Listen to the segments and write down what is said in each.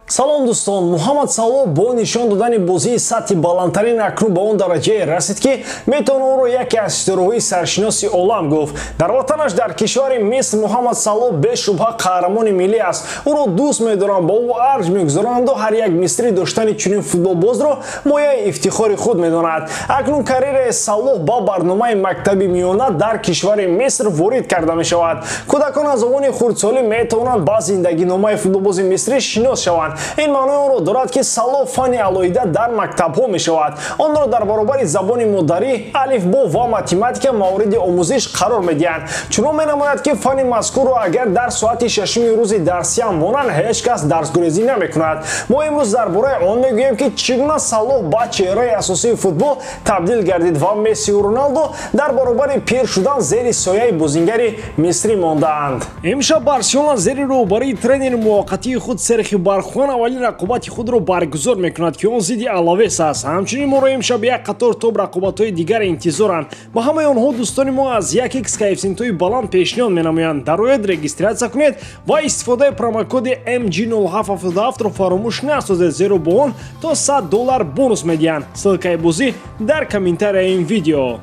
Салом дӯстон, Муҳаммад Салоҳ бо нишон додани бозии сатҳи баландтарин акнун ба он дараҷае расид, ки метавон ӯро яке аз ситораҳои саршиноси олам гуфт. Дар ватанаш, дар кишвари Миср, Муҳаммад Салоҳ бешубҳа қаҳрамони миллӣ аст. Ӯро дӯст медоранд, ба ӯ арҷ мегузоранду ҳар як мисрӣ доштани чунин футболбозро мояи ифтихори худ медонад. Акнун карьераи Салоҳ ба барномаи мактаби миёна дар кишвари Миср ворид карда мешавад. Кӯдакон аз овони хурдсолӣ метавонанд ба зиндагиномаи футболбози мисрӣ шинос шаванд. Ин маънои онро дорад, ки Салоҳ фанни алоҳида дар мактабҳо мешавад. Онро дар баробари забони модарӣ, алифбо ва математика мавриди омӯзиш қарор медиҳанд. Чунон менамояд, ки фанни мазкурро агар дар соати шашуми рӯзи дарсиам монанд, ҳеҷ кас дарсгурезӣ намекунад. Мо имрӯз дар бораи он мегӯем, ки чӣ гуна Салоҳ ба чеҳраи асосии футбол табдил гардид ва Мессиу Роналдо дар баробари пир шудан зери сояи бозингари мисрӣ мондаанд. Имшаб Барселона зери роҳбарии тренери муваққатии худ Серхио Бархуан аввалин рақобати худро баргузор мекунад, ки он зидди Алавес аст. Ҳамчунин моро имшаб як қатор топ рақобатҳои дигар интизоранд. Ба ҳамаи онҳо дӯстони мо аз 1x коэффисиентҳои баланд пешниҳод менамоянд. Дарояд, регистрация кунед ва истифодаи промокоди MG0777-ро фаромӯш насозед, зеро бо он то $100 бонус медиҳанд. Ссылкаи бозӣ дар комментарияи ин видео.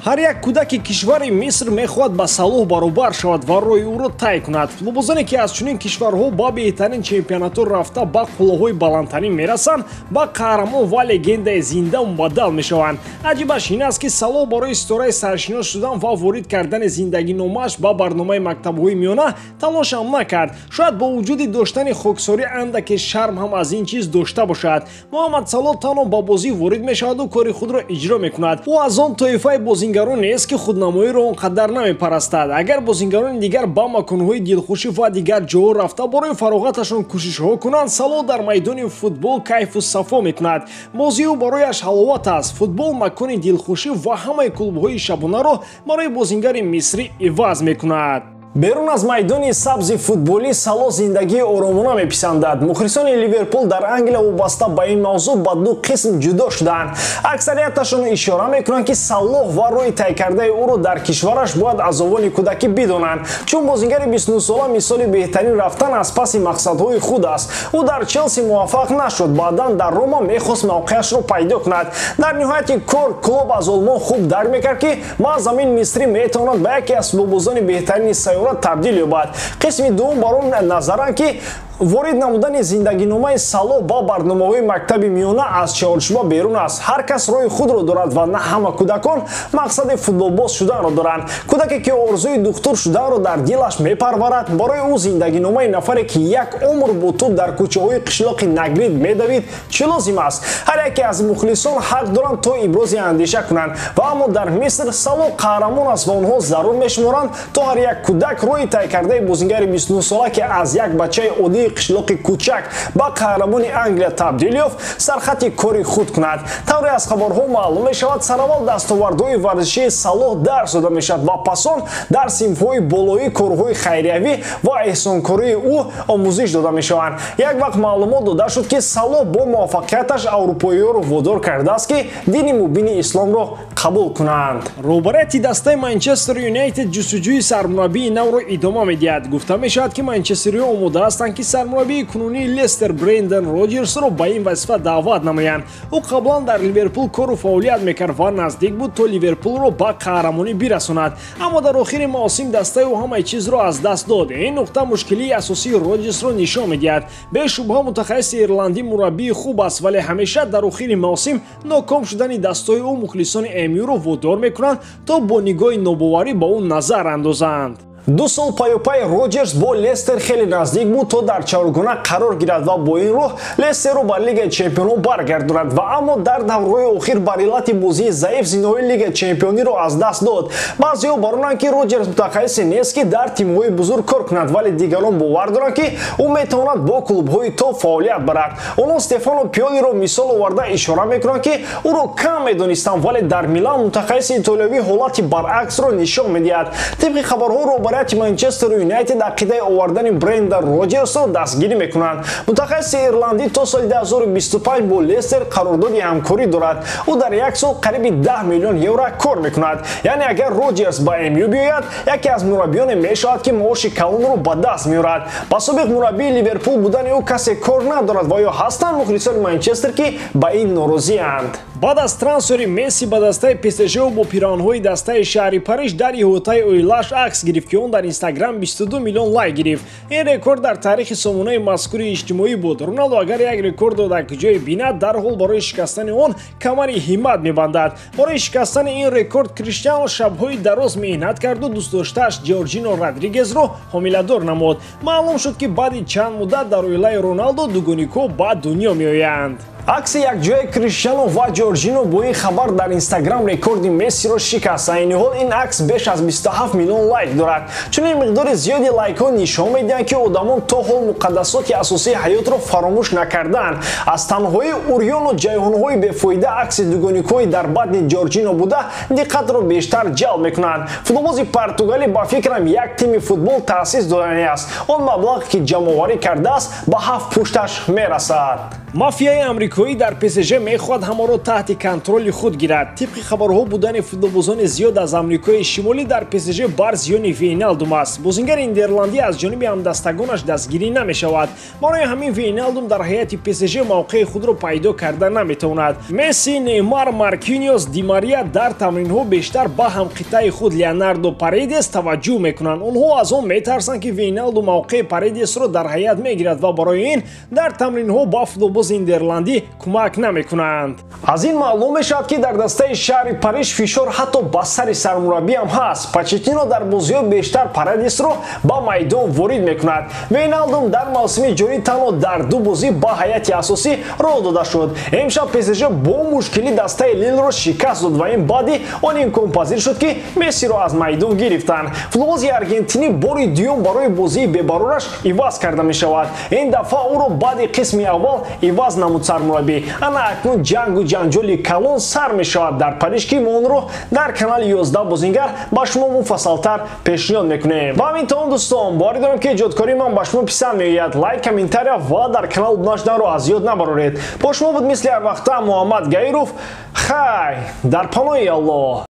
Ҳар як кӯдаки кишвари Миср мехоҳад ба Салоҳ баробар шавад ва роҳи ӯро тай кунад. Футболбозоне, ки аз чунин кишварҳо ба беҳтарин чемпионатҳо рафта, ба қуллаҳои баландтарин мерасанд, ба қаҳрамон ва легендаи зинда мубаддал мешаванд. Аҷибаш ин аст, ки Салоҳ барои ситораи саршинос шудан ва ворид кардани зиндагиномааш ба барномаи мактабҳои миёна талошам накард. Шояд бо вуҷуди доштани хоксорӣ андаке шарм ҳам аз ин чиз дошта бошад. Муҳаммад Салоҳ танҳо ба бозӣ ворид мешаваду кори худро иҷро мекунад. Ӯ аз он тоифаи бозингарон нест, ки худнамоиро он қадар намепарастад. Агар бозингарони дигар ба маконҳои дилхушӣ ва дигар ҷоҳо рафта барои фароғаташон кӯшишҳо кунанд, Салоҳ дар майдони футбол кайфу сафо мекунад. Бозии ӯ барояш ҳаловат аст. Футбол макони дилхушӣ ва ҳамаи клубҳои шабонаро барои бозингари мисрӣ иваз мекунад. Берун аз майдони сабзи футболӣ Салоҳ зиндагии оромона меписандад. Мухлисони Ливерпул дар Англия вобаста ба ин мавзӯъ ба ду қисм ҷудо шудаанд. Аксарияташон ишора мекунанд, ки Салоҳ ва роҳи тай кардаи ӯро дар кишвараш бояд аз овони кӯдакӣ бидонанд, чун бозингари 29сола мисоли беҳтарин рафтан аз паси мақсадҳои худ аст. Ӯ дар Челси муваффақ нашуд, баъдан дар Рома мехост мавқеашро пайдо кунад. Дар ниҳояти кор Клоп аз Олмон хуб дарк мекард, ки маҳз ҳамин мисрӣ метавонад ба яке аз футболбозони беҳтарини сайёра табдил ёбад. Қисми дуюм бар он назаранд, ки ворид намудани зиндагиномаи Салоҳ ба барномаҳои мактаби миёна аз чаҳорчӯба берун аст. Ҳар кас роҳи худро дорад ва на ҳама кӯдакон мақсади футболбоз шуданро доранд. Кӯдаке, ки орзуи духтур шуданро дар дилаш мепарварад, барои ӯ зиндагиномаи нафаре, ки як умр бо тӯб дар кӯчаҳои қишлоқи Нагрид медавид, чӣ лозим аст? Ҳар яке аз мухлисон ҳақ доранд, то ибрози андеша кунанд, ва аммо дар Миср Салоҳ қаҳрамон аст ва онҳо зарур мешуморанд, то ҳар як кӯдак роҳи тай кардаи бозингари 29сола, ки аз як бачаи оддии қишлоқи кӯчак ба қаҳрамони Англия табдил ёфт, сархати кори худ кунад. Тавре аз хабарҳо маълум мешавад, сараввал дастовардҳои варзишии Салоҳ дарс дода мешавад ва пас он дар синфҳои болоӣ корҳои хайриявӣ ва эҳсонкории ӯ омӯзиш дода мешаванд. Як вақт маълумот дода шуд, ки Салоҳ бо муваффақияташ аврупоиёро водор кардааст, ки дини мубини исломро қабул кунанд. Роҳбарияти дастаи Манчестер Юнайтед ҷустуҷӯи сармураббии навро идома медиҳад. Гуфта мешавад, ки манчестериҳо омода ҳастанд, ки сармураббии кунунии Лестер Брендан Роҷерсро ба ин вазифа даъват намоянд. Ӯ қаблан дар Ливерпул кору фаъолият мекард ва наздик буд, то Ливерпулро ба қаҳрамонӣ бирасонад, аммо дар охири мавсим дастаи ӯ ҳамаи чизро аз даст дод. Ин нуқта мушкилии асосии Роҷерсро нишон медиҳад. Бешубҳа, мутахассиси ирландӣ мураббии хуб аст, вале ҳамеша дар охири мавсим ноком шудани дастҳои ӯ мухлисони МЮ-ро водор мекунанд, то бо нигоҳи нобоварӣ ба ӯ назар андозанд. 2 сол паёпай Роҷерс бо Лестер хеле наздик буд, то дар чаҳоргуна қарор гирад ва бо ин роҳ Лестерро ба Лигаи чемпионҳо баргардонад, ва аммо дар даврҳои охир бар иллати бозии заиф зинаҳои Лигаи чемпиониро аз даст дод. Баъзеҳо баронанд, ки Роҷерс мутахассисе нест, ки дар тимҳои бузург кор кунад, вале дигарон бовар доранд, ки ӯ метавонад бо клубҳои топ фаъолият барад. Онҳо Стефано Пиолиро мисол оварда ишора мекунанд, ки ӯро кам медонистанд, вале дар Милан мутахассиси итолиёвӣ ҳолати баръаксро нишон медиҳад. Тибқи хабарҳо, Роҳбарияти Манчестер Юнайтед ақидаи овардани Брендан Роҷерсро дастгирӣ мекунанд. Мутахассиси ирландӣ то соли 2025 бо Лестер қарордоди ҳамкорӣ дорад. Ӯ дар як сол қариби 10 миллион евро кор мекунад. Яъне агар Роҷерс ба МЮ биёяд, яке аз мураббиёне мешавад, ки маоши калонро ба даст меорад. Ба собиқ мураббии Ливерпул будани ӯ касе кор надорад ва ё ҳастанд мухлисони Манчестер, ки ба ин норозианд. Баъд аз трансфери Месси ба дастаи ПСЖ бо пироҳанҳои дастаи шаҳри Париж дар иҳотаи оилааш акс гирифт, ки он дар Инстаграм 22 миллион лайк гирифт. Ин рекорд дар таърихи сомонаи мазкури иҷтимоӣ буд. Роналдо агар як рекордро дар ҷое бинад, дарҳол барои шикастани он камари ҳиммат мебандад. Барои шикастани ин рекорд Криштиано шабҳои дароз меҳнат карду дӯстдоштааш Ҷорҷино Родригезро ҳомиладор намуд. Маълум шуд, ки баъди чанд муддат дар оилаи Роналдо дугоникҳо ба дунё меоянд. Акси якҷояи Криштиано ва Ҷорҷино бо ин хабар дар Инстаграм рекорди Мессиро шикаст. Айни ҳол ин акс беш аз 27 миллион лайк дорад. Чунин миқдори зиёди лайкҳо нишон медиҳанд, ки одамон то ҳол муқаддасоти асосии ҳаётро фаромӯш накардаанд. Аз танҳои урёну ҷайҳонҳои бефоида акси дугоникҳои дар батни Ҷорҷино буда диққатро бештар ҷалб мекунанд. Футболбози португалӣ ба фикрам як тими футбол таъсис додани аст. Он маблағ, ки ҷамъоварӣ кардааст, ба ҳафт пушташ мерасад. Мафияи амрикоӣ дар ПСЖ мехоҳад ҳамаро таҳти контроли худ гирад. Тибқи хабарҳо, будани футболбозони зиёд аз Амрикои Шимолӣ дар ПСЖ бар зиёни Вейналдум аст. Бозингари нидерландӣ аз ҷониби ҳамдастагонаш дастгирӣ намешавад. Барои ҳамин Вейналдум дар ҳайати ПСЖ мавқеи худро пайдо карда наметавонад. Месси, Неймар, Маркиниос, Ди Мария дар тамринҳо бештар ба ҳамқитъаи худ Леонардо Паредес таваҷҷӯҳ мекунанд. Онҳо аз он метарсанд, ки Вейналдум мавқеи Паредесро дар ҳайат мегирад ва барои ин дар тамринҳо ба футболбози нидерландӣ кӯмак намекунанд. Аз ин маълум мешавад, ки дар дастаи шаҳри Париж фишор ҳатто ба сари сармураббиам ҳаст. Почеттино дар бозиҳо бештар Парадисро ба майдон ворид мекунад. Вейналдум дар мавсими ҷорӣ танҳо дар ду бозӣ ба ҳайати асосӣ роҳ дода шуд. Имшаб ПСЖ бо мушкилӣ дастаи Лилро шикаст дод ва ин баъди он имконпазир шуд, ки Мессиро аз майдон гирифтанд. Футболбози аргентинӣ бори дуюм барои бозии бебарораш иваз карда мешавад. Ин дафъа ӯро баъди қисми аввал иваз намуд сармураббӣ. Ана акнун ҷангу ҷанҷоли калон сар мешавад дар Париж, ки мо онро дар канали 11 бозингар ба шумо муфассалтар пешниҳод мекунем. Ба ҳамин тамом, дӯстон, боварӣ дорам, ки эҷодкории ман ба шумо писанд меояд. Лайк, комментария ва дар канал обуна шуданро аз ёд набароред. Бо шумо буд мисли ҳар вақта Муҳаммад Гаиров. Хай, дар паноҳи Аллоҳ.